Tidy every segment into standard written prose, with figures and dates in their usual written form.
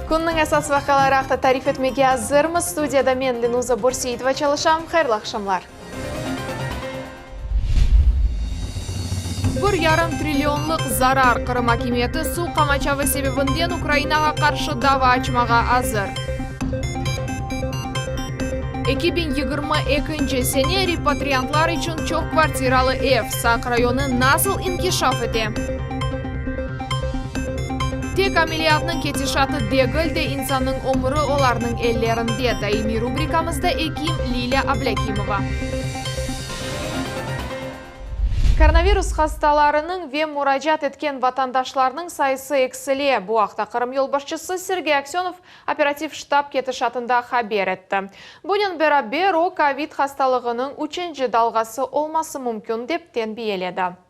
Künniñ esas vaqiaları aqta tarif etmege azırmız. Studiyada men, Lenuza Börseitova çalışam. Hayırlı aqşamlar. Bir yarım trillionlıq zarar, Qırım akimiyeti suv qamaçavı sebebinden Ukrainağa qarşı dava açmağa azır. 2022 sene repatriantlar içün çoq kvartiralı ev, Saq rayonı nasıl inkişaf ete? Tek ameliyatnıñ ketişatı degil de, insannıñ ömüri olarnıñ ellerinde, daimiy rubrikamızda ekim Lilâ Ablâkimova. Koronavirus hastalarınıñ ve muracaat etken vatandaşlarnıñ sayısı eksile. Bu aqta Qırım yolbaşçısı Sergey Aksönov operativ ştab ketişatında haber etti. Bunen beraber, o, kovid hastalığınıñ üçünci dalğası olması mümkün, dep tenbiyeledi.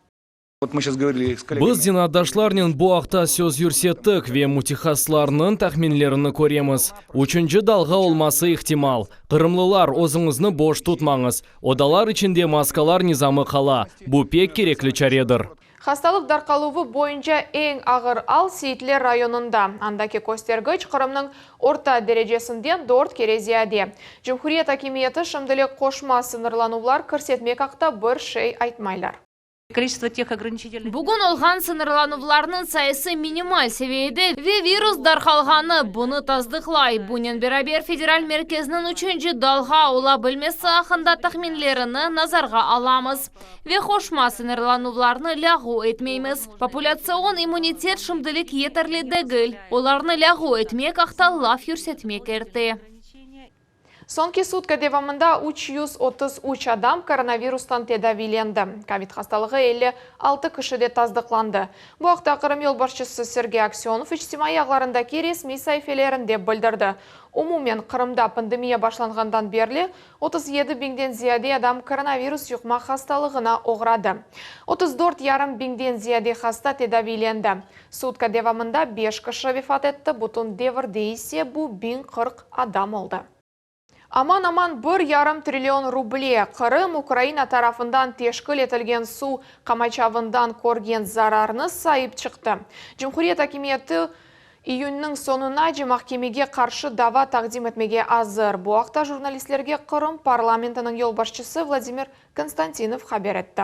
Biz zenaatdaşlarnen bu aqta söz yürsettik ve mütehassıslarnıñ tahminlerini köremiz. Üçünci dalğa olması ihtimal. Qırımlılar, özüñizni boş tutmañız. Odalar içinde maskalar nizamı qala. Bu pek kerekli çaredir. Hastalıq darqaluvı boyunca eñ ağır al Seyitler rayonında. Andaki köstergiç Qırımnıñ orta derecesinden dört kere ziyade. Cumhuriyet akimiyeti şimdilik qoşma sıñırlanuvlar kirsetmek aqta bir şey aytmaylar. Bugün olğan sıñırlanuvlarnıñ sayısı minimal seviyede ve virus darqalğanı bunı tasdıqlay. Bunen beraber, federal merkezniñ üçünci dalğa ola bilmesi aqqında tahminlerini nazarğa alamız ve qoşma sıñırlanuvlarnı lâğu etmeymiz. Populâtsion immunitet şimdilik yeterli degil, olarnı lâğu etmek aqta laf yürsetmek erte. Soñki sutka devamında 333 adam koronavirustan tedaviylendi. Kovid hastalığı 56 kişide tasdıqlandı. Bu aqta Qırım yolbaşçısı Sergey Aksönov içtimaiy ağlarındaki resmiy saifelerinde bildirdi. Umumen, Qırımda pandemiya başlanğandan berli 37 biñden ziyade adam koronavirus yuqma hastalığına oğradı. 34 yarım biñden ziyade hasta tedaviylendi. Sutka devamında beş kişi vefat etti, bütün devirde ise bu 1040 adam oldı. Aman-aman bir yarım trillion ruble Qırım Ukraina tarafından teşkil etilgen suv qamaçavından körgen zararnı sayıp çıqtı. Cumhuriyet akimiyeti iyünniñ soñunace mahkemege qarşı dava taqdim etmege azır. Bu aqta jurnalistlerge Qırım parlamentiniñ yolbaşçısı Vladimir Konstantinov haber etti.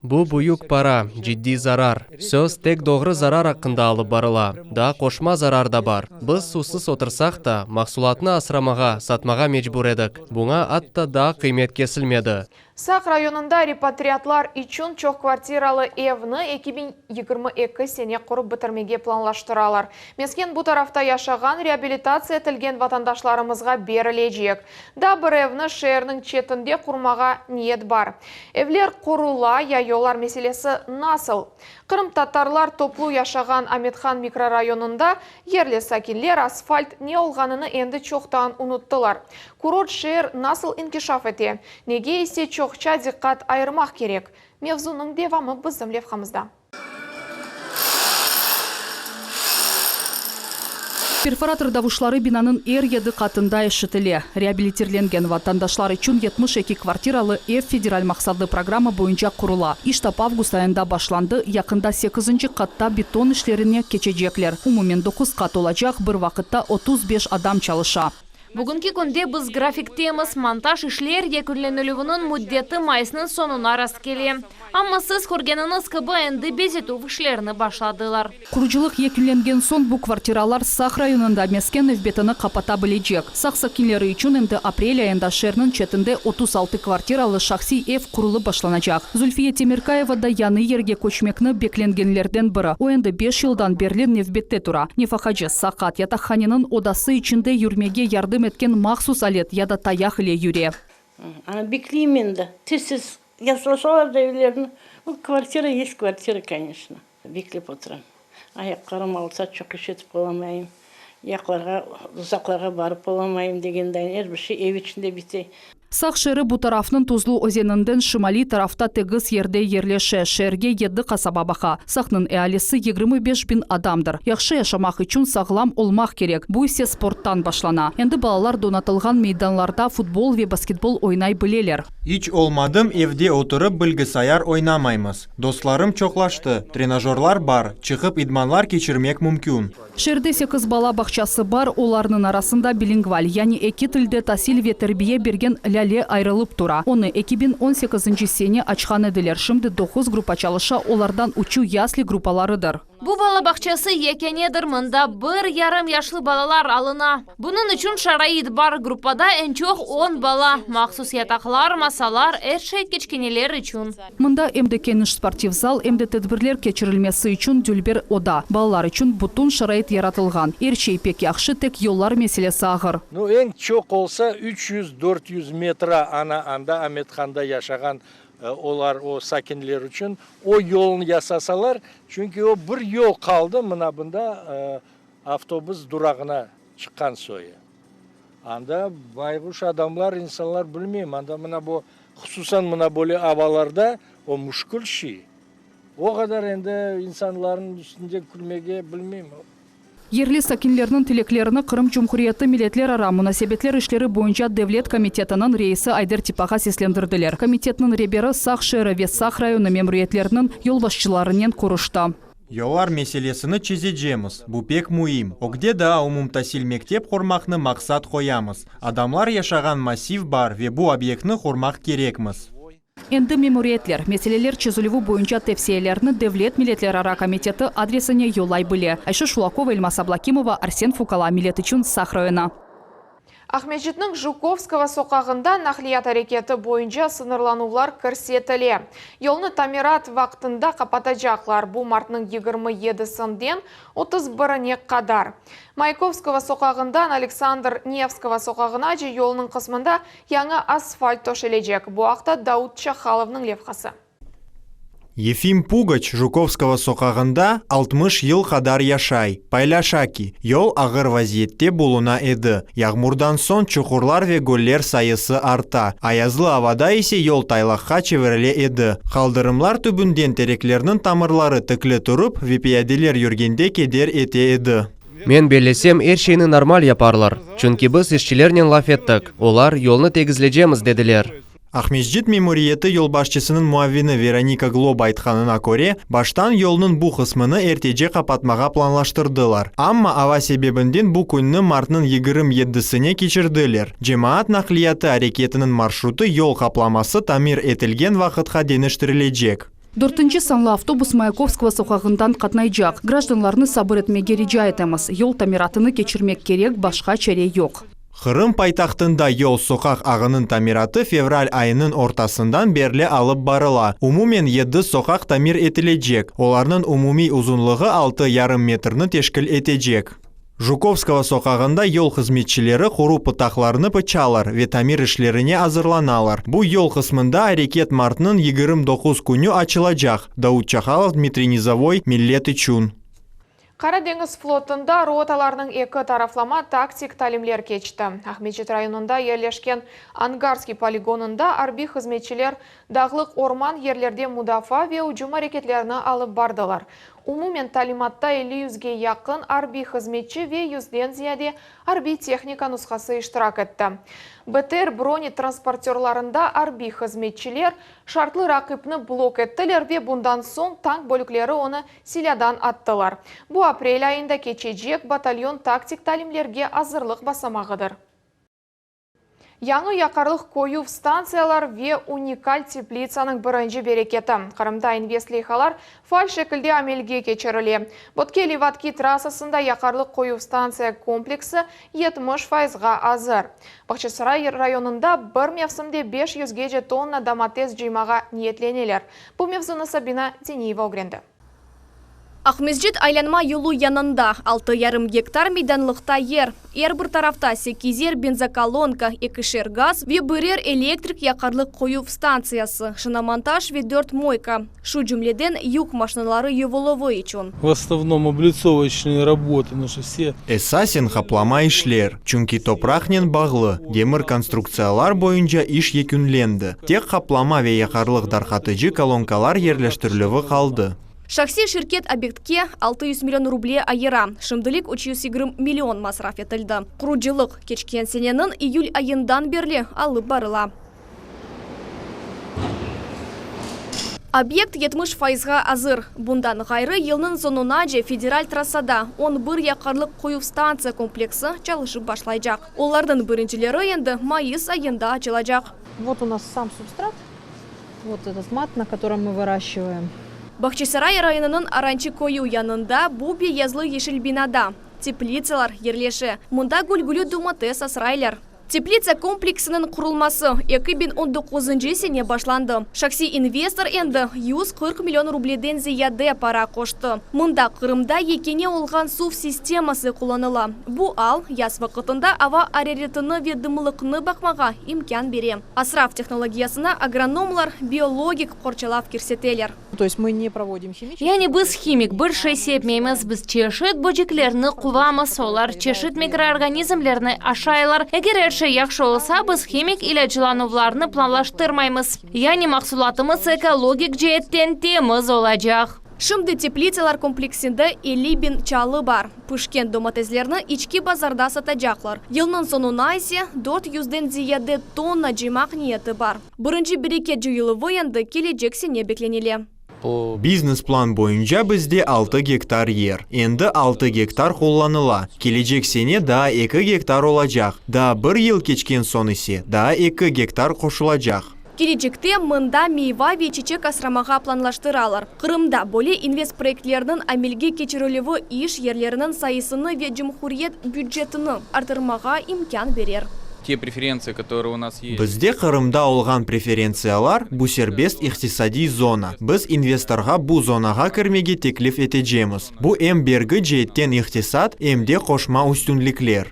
Bu büyük para, ciddiy zarar. Söz tek doğru zarar aqqında alıp barıla. Daa qoşma zarar da bar. Biz suvsız otursaq da, mahsulatnı asramağa, satmağa mecbur edik. Buña atta daa qıymet kesilmedi. Saq rayonında repatriatlar içün çoqkvartiralı evni 2022 sene qurıp bitirmege planlaştıralar. Mesken bu tarafta yaşağan reabilitatsiya etilgen vatandaşlarımızğa berilecek. Daa bir evni şeerniñ çetinde qurmağa niyet bar. Evler qurula ya yollar meselesi nasıl? Qırımtatarlar toplu yaşağan Amethan mikrorayonında yerli sakinler asfalt ne olğanını endi çoqtan unuttılar. Kurort şeer nasıl inkişaf ete? Nege ise çoqça diqqat ayırmaq kerek? Mevzunıñ devamı bizim levhamızda. Perforator davuşları binanıñ er yedi qatında eşitile. Reabilitirlengen vatandaşlar içün 72 kvartiralı ev federal maqsatlı programma boyunca qurula. İş tap avgust ayında başlandı, yaqında sekizinci qatta beton işlerine keçecekler. Umumen doquz qat olacaq, bir vaqıtta 35 adam çalışa. Bugünki künde biz grafiktemiz, montaj işler yekünlenilüviniñ müddeti mayısnıñ soñuna rastkele. Amma siz körgeniñiz kibi, endi bezetüv işlerini başladılar. Qurucılıq yekünlengen soñ bu kvartiralar Saq rayonında mesken nevbetini qapata bilecek. Saq sakinleri içün endi aprel ayında şeerniñ çetinde 36 kvartiralı şahsiy ev qurulıp başlanacaq. Zulfiye Temirkayeva da yañı yerge köçmekni beklengenlerden biri. O endi beş yıldan berli nevbette tura. Nefaqacı, saqat, yataqhaneniñ odası içinde yürmege yardım etken mahsus alet ya da tayaq ile yüre. Ana, bekleyim endi. Tez-tez yaslasalar da evlerini. Bu kvartira есть kvartira, koneçno. Beklep oturam. Ayaqlarım alsa, çoq iş etip olamayım. Yaqlarğa, uzaqlarğa barıp olamayım degendayin er bir şey ev içinde bite. Saq şeeri bu tarafnıñ Tuzlu özeninden şimaliy tarafta tegiz yerde yerleşe. Şeerge yedi qasaba baqa. Saqnıñ ealisi 25 biñ adamdır. Yahşı yaşamaq içün sağlam olmaq kerek, bu ise sporttan başlana. Endi balalar donatılğan meydanlarda futbol ve basketbol oynay bileler. İç olmadım evde oturıp bilgisayar oynamaymız. Dostlarım çoqlaştı, trenajörlar bar, çıqıp idmanlar keçirmek mümkün. Şeerde sekiz bala bağçası bar, olarnıñ arasında bilingval, yani eki tilde tasil ve terbiye bergen Lâle ayırılıp tura. Onı 2018 sene açqan ediler. Şimdi doquz gruppa çalışa, olardan üçü yasli gruppalarıdır. Bu bala bağçası yekânedir, mında 1,5 yaşlı balalar alına. Bunıñ içün şarait bar, gruppada eñ çoq 10 bala. Mahsus yataqlar, masalar, er şey kiçkeneler içün. Mında em de keniş sportiv zal, em de tedbirler keçirilmesi içün dülber oda. Balalar içün bütün şarait yaratılğan. Er şey pek yahşı, tek yollar meselesi ağır. Nu, eñ çoq olsa 300-400 metre ana anda Amethanda yaşağan olar o sakinler içün o yolnı yasasalar, çünki o bir yol qaldı mına bunda avtobus durağına çıqqan soyu. Anda bayğuş adamlar, insanlar bilmeyim, anda mına bu hususan mına böyle avalarda o müşkül şey. O qadar endi insanlarnıñ üstünde külmege bilmeyim. Yerli sakinlerniñ tileklerini Qırım Cumhuriyeti Milletlerara munasebetler işleri boyunca Devlet komitetiniñ reisi Ayder Tippağa seslendirdiler. Komitetniñ reberi Saq şeeri ve Saq rayonı memuriyetleriniñ yolbaşçılarınen körüşti. Yollar meselesini çezecemiz. Bu pek müim. Ögde daa umumtasil mektep qurmaqnı maqsat qoyamız. Adamlar yaşağan massiv bar ve bu obyektni qurmaq kerekmiz. Endi memuriyetler meseleler çezilüvi boyunca tevsiyelerni Devlet milletlerara komiteti adresine yollay bile. Ayşe Şulakova, Elmaz Ablakimova, Arsen Fukala, Millet içün Saq rayonı. Aqmescitniñ Jukovskogo soqağında naqliyat areketi boyunca sıñırlanuvlar kirsetile. Yolnı tamirat vaqtında qapatacaqlar. Bu martnıñ 27-sinden 31-ine qadar. Mayakovskogo soqağından Aleksandr Nevskogo soqağınace yolnıñ qısmında yañı asfalt töşelecek. Bu aqta Daud Çahalovnıñ levhası. Yefim Pugaç Jukovskogo soqağında 60 yıl qadar yaşay. Paylaşa ki, yol ağır vaziyette buluna edi. Yağmurdan soñ çuqurlar ve göller sayısı arta. Ayazlı avada ise yol taylaqqa çevirile edi. Qaldırımlar tübünden tereklerniñ tamırları tikli turıp ve piyadeler yürgende keder ete edi. Men bellesem, er şeyni normal yaparlar. Çünki biz işçilernen laf ettik. Olar yolnı tegizlecemiz dediler. Aqmescit memuriyeti yolbaşçısınıñ muavini Veronika Globa aytqanına köre, baştan yolnıñ bu qısmını ertece qapatmağa planlaştırdılar. Amma ava sebebinden bu künni martnıñ 27-sine keçirdiler. Cemaat naqliyatı areketiniñ marşrutı yol qaplaması tamir etilgen vaqıtqa deñiştirilecek. Dörtünci sanlı avtobus Mayakovskogo soqağından qatnaycaq. Grajdanlarnı sabır etmege rica etemiz. Yol tamiratını keçirmek kerek, başqa çare yoq. Qırım paytahtında yol soqaq ağınıñ tamiratı fevral ayınıñ ortasından berli alıp barıla. Umumen yedi soqaq tamir etilecek. Olarnıñ umumiy uzunlığı 6,5 metrni teşkil etecek. Jukovskogo soqağında yol hızmetçileri quru pıtaqlarnı pıçalar ve tamir işlerine azırlanalar. Bu yol qısmında areket martnıñ 29 künü açılacaq. Daud Çahalov, Dmitriy Nizovoy, Millet içün. Qara deñiz flotunda rotalarnıñ eki taraflama taktik talimler keçti. Aqmescit rayonında yerleşken Angarskiy poligonında arbiy hızmetçiler dağlıq orman yerlerde mudafaa ve ücüm areketlerini alıp bardılar. Umumen talimatta 50 yüzge yaqın arbiy hızmetçi ve yüzden ziyade arbiy tehnika nushası iştirak etti. BTR bronetransportörlarında arbiy hızmetçiler şartlı raqipni blok ettiler ve bundan soñ tank bölükleri onı silâdan attılar. Bu aprel ayında keçecek batalyon taktik talimlerge azırlıq basamağıdır. Yañı yaqarlıq qoyuv stantsiyalar ve unikal teplitsanıñ birinci bereketi. Qırımda invest leyhalar faal şekilde amelge keçirile. Bötke Levadki trassasında yaqarlıq qoyuv stantsiya kompleksi 70 fayızğa azır. Bağçasaray rayonında bir mevsimde 500 tonna domates cıymağa niyetleneler. Bu mevzunı Sabina Teniyeva ögrendi. Aqmescit aylanma yolu yanında, altı yarım gektar meydanlıqta yer. Er bir tarafta sekizer benzokolonka, ekişer gaz ve birer elektrik yaqarlıq qoyuv stantsiyası, şinomontaj ve dört moyka, şu cümleden yük maşinaları yuvuluvı içün. V osnovnom oblitsovıçnıye rabotı, потому что vse. Esasen qaplama işler, çünki topraqnen bağlı, demir konstruktsiyalar boyunca iş yekünlendi. Tek qaplama ve yaqarlıq darqatıcı kolonkalar yerleştirilüvi qaldı. Şahsiy şirket obyektke 600 million ruble ayıra, şimdilik 320 million masraf etildi. Qurucılıq keçken seneniñ iyül ayından berli alıp barıla. Obyekt 70 fayızğa azır. Bundan ğayrı, yılnıñ soñunace federal trassada 11 yaqarlıq qoyuv stantsiya kompleksi çalışıp başlaycaq. Olarnıñ birincileri endi mayıs ayında açılacaq. Вот у нас сам субстрат, вот этот мат, на котором мы выращиваем. Bağçasaray rayonınıñ Arançı köyü yanında bu beyazlı yeşil binada teplitsalar yerleşe. Mında gülgülü domates asraylar. Teplitsa kompleksiniñ qurulması 2019 sene başlandı. Şahsiy investor endi 140 million rubleden ziyade para qoştı. Mında Qırımda yekâne olğan suv sisteması qullanıla. Bu al yaz vaqıtında ava araretini ve dımlıqnı baqmağa imkân bere. Asrav tehnologiyasına agronomlar biologik qorçalav kirseteler. То есть мы не проводим химические. Yani biz himik bir şey sepmeymiz, biz çeşit böceklerni quvamız, olar çeşit mikroorganizmlerni aşaylar. Eger er şey yahşı olsa, biz himik ilâclanuvlarnı planlaştırmaymız. Yani mahsulatımız ekologik ceetten temiz olacaq. Şimdi teplitsalar kompleksinde 50 biñ çalı bar. Pişken domateslerni içki bazarda satacaqlar. Yılnıñ soñuna ise 400-den ziyade tonna cıymaq niyeti bar. Birinci bereket cıyıluvı endi kelecek sene beklenile. Biznes plan boyunca bizde 6 gektar yer. Endi 6 gektar qullanıla. Kelecek sene daa 2 gektar olacaq. Daa bir yıl keçken soñ ise daa 2 gektar qoşulacaq. Kelecekte mında meyva ve çiçek asramağa planlaştıralar. Qırımda böyle invest proyektleriniñ amelge keçirilüvi iş yerleriniñ sayısını ve cumhuriyet bücetini arttırmağa imkân berer. Те преференции, которые у нас есть. Bizde Qırımda olğan preferentsiyalar bu serbest iqtisadiy zona. Biz investorğa bu zonağa kirmege teklif etecemiz. Bu em bergi ceetten iqtisat, em de qoşma üstünlikler.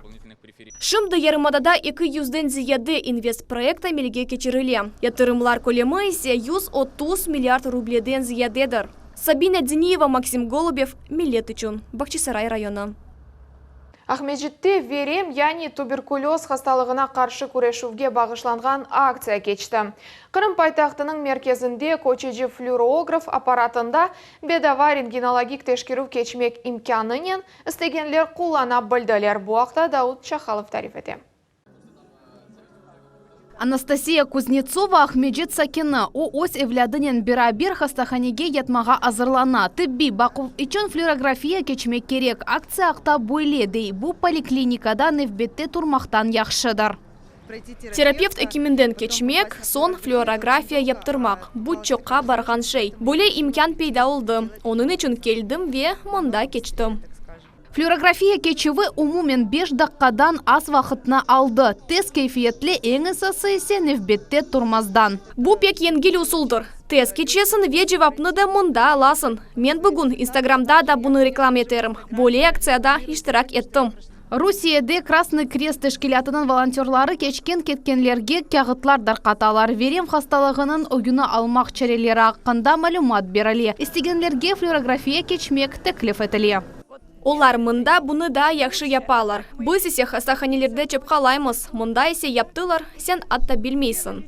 Şimdi yarımadada 200-den ziyade invest proyekt amelge keçirile. Yatırımlar kölemi ise 130 milliard rubleden ziyadedir. Sabina Diniyeva, Максим Голубев, Millet içün, Bağçasaray rayonı. Aqmescitte verem yani tuberkulöz hastalığına qarşı küreşüvge bağışlanğan aktsiya keçti. Qırım paytahtınıñ merkezinde köçüci flüorograf apparatında bedava rentgenologik teşkerüv keçmek imkânınen istegenler qullana bildiler. Bu aqta Daud Çahalov tarif ete. Анастасия Кузнецова Aqmescit sakini. O öz evlâdınen beraber hastahanege yatmağa azırlana. Tibbiy baquv içün flüorografiya keçmek kerek. Aktsiya aqta böyle dey. Bu poliklinikada nevbette turmaqtan yahşıdır. Terapevt ekiminden keçmek, soñ flüorografiya yaptırmaq. Bu çoqqa barğan şey. Böyle imkân peyda oldı. Onıñ içün keldim ve mında keçtim. Flüorografiya keçüvi umumen 5 daqqadan az vaqıtnı aldı. Tez keyfiyetli eñ esası ise nevbette turmazdan. Bu pek yengil usuldır. Tez keçesiñ ve cevapnı da mında alasıñ. Men bugün Instagramda da bunı reklam eterim. Böyle aktsiyada iştirak ettim. Rusiyede Krasnıy Krest teşkilâtınıñ volontörları keçken ketkenlerge kâğıtlar darqatalar. Verem hastalığınıñ ögüni almaq çareleri aqqında malümat berile. İstegenlerge flüorografiya keçmek teklif etile. Olar mında bunı daa yahşı yapalar. Biz ise hastahanelerde çapqalaymız. Mında ise yaptılar, sen atta bilmeysiñ.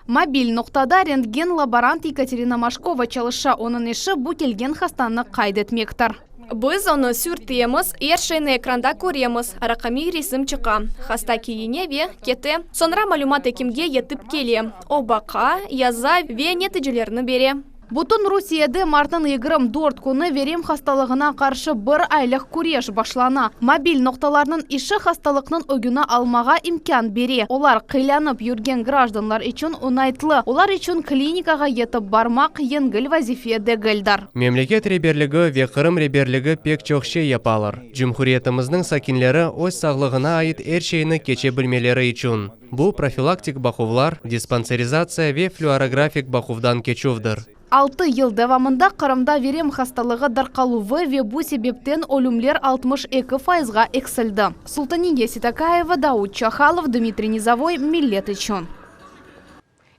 Mobil noqtada rentgen laborant Екатерина Машкова çalışa. Onıñ işi bu kelgen hastanı qayd etmektir. Biz onı sürtemiz, er şeyni ekranda köremiz, raqamiy resim çıqa. Hasta kiyine ve kete. Soñra malümat ekimge yetip kele. O baqa, yaza ve neticelerni bere. Bütün Rusiyede martnıñ 24 künü verem hastalığına qarşı bir aylıq küreş başlana. Mobil noqtalarnıñ işi hastalıqnıñ ögüni almağa imkân bere. Olar qıylanıp yürgen grajdanlar içün oñaytlı. Olar içün klinikağa yetip barmaq yengil vazife degildir. Memleket reberligi ve Qırım reberligi pek çoq şey yapalar. Cumhuriyetimizniñ sakinleri öz sağlığına ait er şeyni keçe bilmeleri içün. Bu profilaktik baquvlar, dispanserizatsiya ve flüorografik baquvdan keçüvdir. Altı yıl devamında Qırımda verem hastalığı darqaluvı ve bu sebepten ölümler 62 fayızğa eksildi. Sultaniye Sitakayeva, Daud Çahalov, Dmitriy Nizovoy, Millet içün.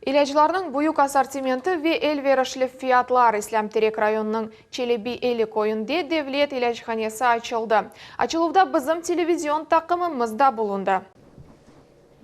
İlâclarnıñ büyük assortimenti ve elverişli fiyatlar İslâm Terek rayonınıñ Çelebi Eli köyünde devlet ilâchanesi açıldı. Açıluvda bizim televizion taqımımız da bulundı.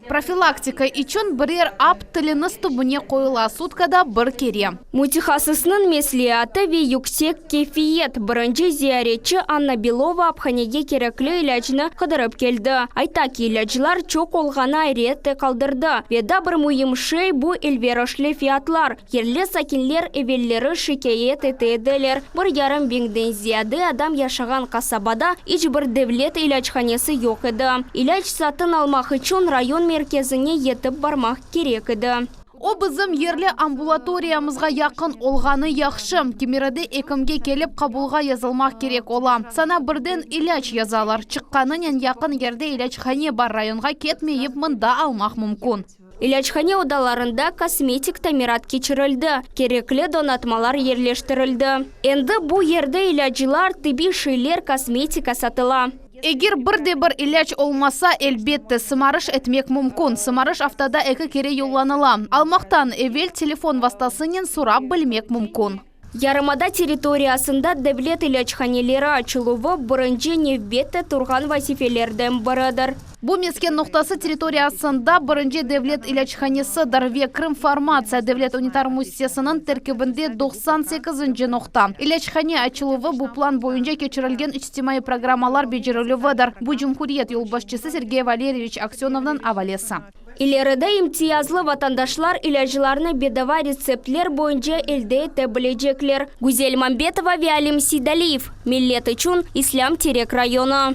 Profilaktika içün birer ap tiliñiz tübüne qoyula, sutkada bir kere. Mütehassısnıñ mesleatı ve yüksek keyfiyet. Birinci ziyaretçi Anna Belova aphanege kerekli ilâcnı qıdırıp keldi. Ayta ki, ilâclar çoq olğanı ayrette qaldırdı. Ve daa bir müim şey, bu elverişli fiyatlar. Yerli sakinler evelleri şikâyet ete ediler, bir yarım biñden ziyade adam yaşağan qasabada iç bir devlet ilâchanesi yoq edi. İlâc satın almaq içün rayon merkezine yetip barmaq kerek edi. O, bizim yerli ambulatoriyamızğa yaqın olğanı yahşı. Kimerde ekimge kelip qabulğa yazılmaq kerek ola. Saña birden ilâc yazalar. Çıqqanınen yaqın yerde ilâchane bar, rayonğa ketmeyip mında almaq mümkün. İlâchane odalarında kosmetik tamirat keçirildi, kerekli donatmalar yerleştirildi. Endi bu yerde ilâclar, tibbiy şeyler, kosmetika satıla. Eger bir de bir ilâc olmasa, elbette, sımarış etmek mümkün. Sımarış aftada eki kere yollanıla. Almaqtan evel telefon vastasınen sorap bilmek mümkün. Yarımada territoriyasında devlet ilâchaneleri açıluvı birinci nevbette turğan vazifelerden biridir. Bu mesken noqtası territoriyasında birinci devlet ilâchanesidir ve Krımfarmatsiya devlet unitar müessisesiniñ terkibinde 98-nci noqta. İlâchane açıluvı bu plan boyunca keçirilgen içtimaiy programmalar becerilüvidir. Bu cumhuriyet yolbaşçısı Sergey Valeryeviç Aksönovnıñ avalesi. İleride imtiyazlı vatandaşlar ilâclarnı bedava retseptler boyunca elde ete bilecekler. Güzel Mambetova ve Alim Seydaliyev, Millet içün, İslâm Terek rayonı.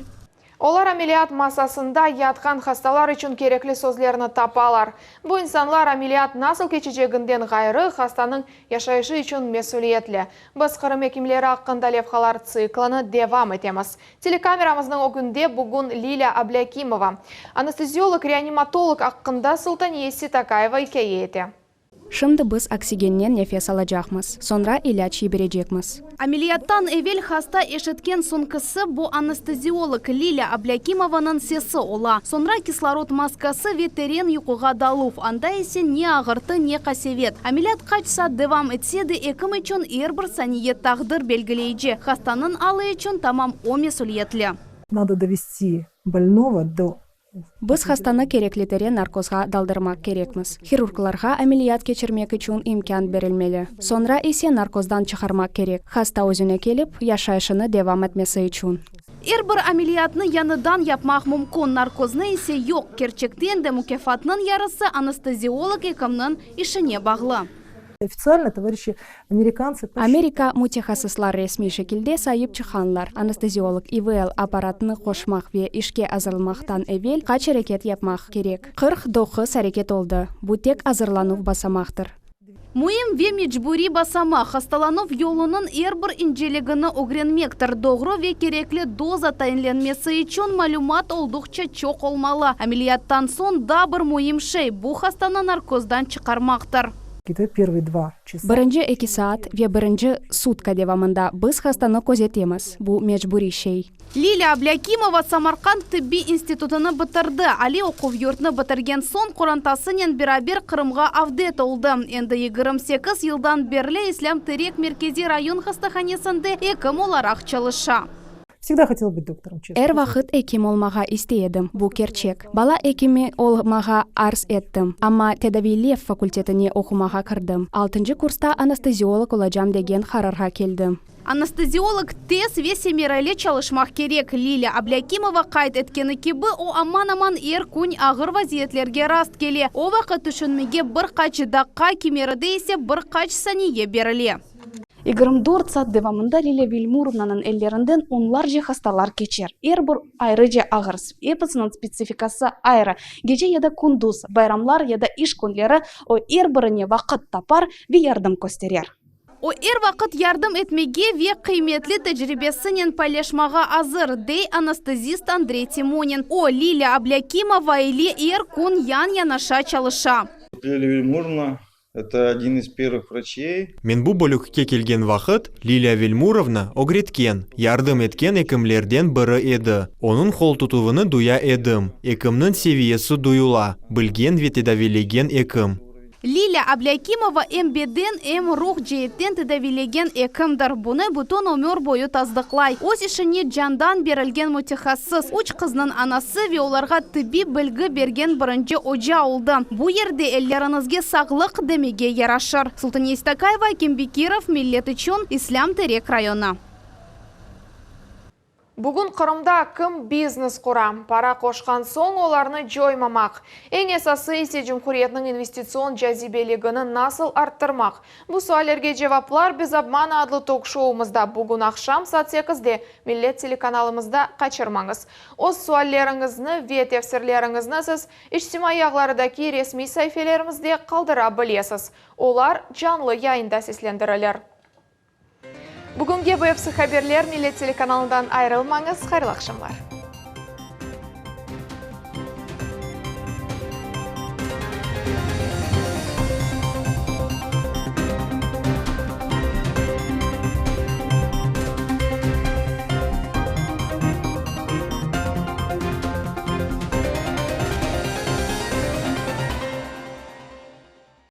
Olar ameliyat masasında yatqan hastalar içün kerekli sözlerni tapalar. Bu insanlar ameliyat nasıl keçeceginden ğayrı, hastanıñ yaşayışı içün mesüliyetli. Biz Qırım ekimleri aqqında levhalar tsiklini devam etemiz. Telekameramıznıñ ögünde bugün Lilâ Ablâkimova. Anesteziolog-reanimatolog aqqında Sultaniye Sitakayeva ikâye ete. Şimdi biz oksigennen nefes alacaqmız, soñra ilâc yiberecekmiz. Ameliyattan evel hasta eşitken soñkisi bu anesteziolog Lilâ Ablâkimovanıñ sesi ola. Soñra kislorod maskası ve teren yuquğa daluv, anda ise ne ağırtı, ne qasevet. Ameliyat qaç saat devam etse de, ekim içün er bir saniye taqdir belgileyici, hastanıñ alı içün tamam o mesüliyetli. Nado dovesti bolnogo do Biz hastanı kerekli teren narkozğa daldırmaq kerekmiz. Hirurglarğa ameliyat keçirmek içün imkân berilmeli. Soñra ise narkozdan çıqarmaq kerek, hasta özüne kelip, yaşayışını devam etmesi içün. Er bir ameliyatnı yañıdan yapmaq mümkün, narkoznı ise yoq. Kerçekten de mukâfatnıñ yarısı anesteziolog ekimniñ işine bağlı. Ofitsialno, tovarişi amerikantsı. Amerika mütehassıslar resmiy şekilde sayıp çıqqanlar, anesteziolog IVL apparatını qoşmaq ve işke azırlmaqtan evel qaç areket yapmaq kerek? 49 areket oldı. Bu tek azırlanuv basamaqtır. Müim ve mecburiy basamaq, hastalanuv yolunıñ er bir inceligini ögrenmektir. Doğru ve kerekli doza tayinlenmesi içün malümat olduqça çoq olmalı. Ameliyattan soñ daa bir müim şey, bu hastanı narkozdan çıqarmaqtır. Birinci eki saat ve birinci sutka devamında biz hastanı közetemiz, bu mecburiy şey. Lilâ Ablâkimova Samarqand tibbiy institutını bitirdi. Aliy oquv yurtnı bitirgen soñ qorantasınen beraber Qırımğa avdet oldı. Endi 28 yıldan berli İslâm Terek merkeziy rayon hastahanesinde ekim olaraq çalışa. Vsegda hotela bıt doktorom, çestno. Er vaqıt ekim olmağa istey edim, bu kerçek. Bala ekimi olmağa arz ettim, amma tedaviylev fakultetine oqumağa kirdim. Altıncı kursta anesteziolog olacam degen qararğa keldim. Anesteziolog tez ve semereli çalışmaq kerek. Lilâ Ablâkimova qayd etkeni kibi, o aman-aman er kün ağır vaziyetlerge rast kele. O vaqıt tüşünmege bir qaç daqqa, kimeride ise bir qaç saniye berile. 24 saat devamında Lilâ Vilmurovnanıñ ellerinden onlarca hastalar keçer. Er bir ayrıca ağır, episiniñ spetsifikası ayrı. Gece ya da kündüz, bayramlar ya da iş künleri o er birine vaqıt tapar ve yardım kösterer. O er vaqıt yardım etmege ve qıymetli tecribesinen paylaşmağa azır, dey anestezist Andrey Timonin. O, Lilâ Ablâkimova ile er kün yan-yanaşa çalışa. Lilâ Vilmurovna. Это один из первых врачей. Men bu bölükke kelgen vaqıt, Liliya Vilmurovna ögretken, yardım etken ekimlerden biri edi. Onıñ qoltutuvını duya edim. Ekimniñ seviyesi duyula, bilgen ve tedaviylegen ekim. Lilâ Ablâkimova em beden, em ruh ceetten tedaviylegen ekimdir. Bunı bütün ömür boyu tasdıqlay. Öz işine candan berilgen mütehassıs, üç qıznıñ anası ve olarğa tıbbiy bilgi bergen birinci oca oldı. Bu yerde elleriñizge sağlıq demege yaraşır. Sultaniye Stakayeva, Akim Bekirov, Millet içün, İslâm Terek rayonı. Bugün Qırımda kim biznes qura, para qoşqan soñ olarnı coymamaq, eñ esası ise cumhuriyetniñ investitsion cazibeligini nasıl arttırmaq? Bu suallerge cevaplar Bez obmana adlı tok-şoumızda bugün aqşam saat sekizde Millet telekanalımızda qaçırmañız. Öz sualleriñizni ve tefsirleriñizni siz içtimaiy ağlarıdaki resmiy saifelerimizde qaldıra bilesiz. Olar canlı yayında seslendirilir. Bugünge bu episi haberler, Millet telekanalından ayırılmañız, hayırlı aqşamlar.